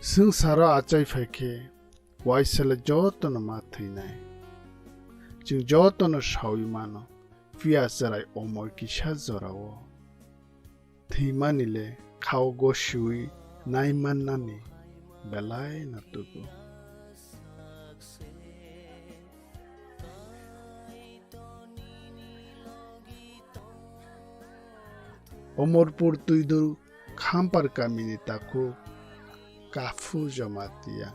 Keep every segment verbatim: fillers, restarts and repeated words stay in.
Swngcharo achai phai khe waisale jotono ma thwinai. Chwng jotono saui mano, phiya chwrai omor kisa jorao. Thwimani le khao gosiui naimannani belai no tubu. Omorpur Twidur Khampar kamini takhuk Kaphu Jamatia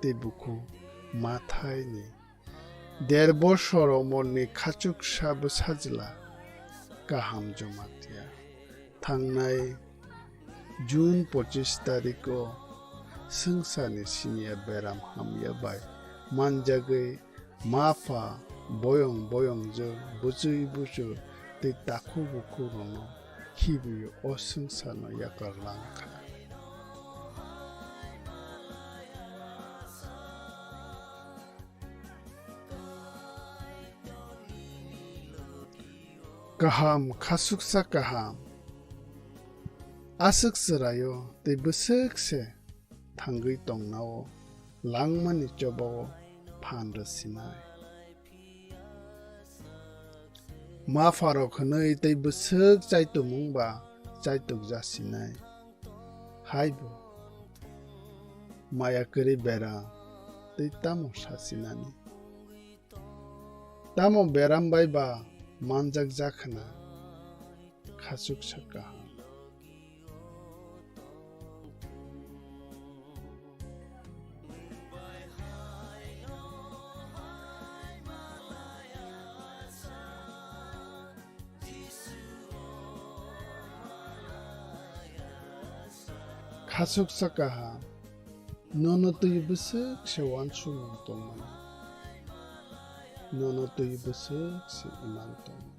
tei bukhu Mathaini der bosor omorni khachuksa bwsajla Kaham Jamatia thangnai June pochis tarikh o swngcharni siniya beram hamya bai manjagwi ma pha, boyong boyongjwk, bwchwi buchur tei takhuk bukhuk rokno khibiui o swngcharno yakar lang kha. Kaham, khasuksa kaham. Aswk chwraio tei bwswk se thangwi tongnao langmani chobao phan rw sinai. Ma pharok hwnwi tei bwswk chaitumung ba chaituk ja sinai. Haibo maya kwrwi bera tei tamo sa sinani. Tamo beram bai ba manjak ja khna khachuksa kaham. Khachuksa kaham, nono twi bwswk se uansukmung tongmani, nono twi bwswk se imang tongmani.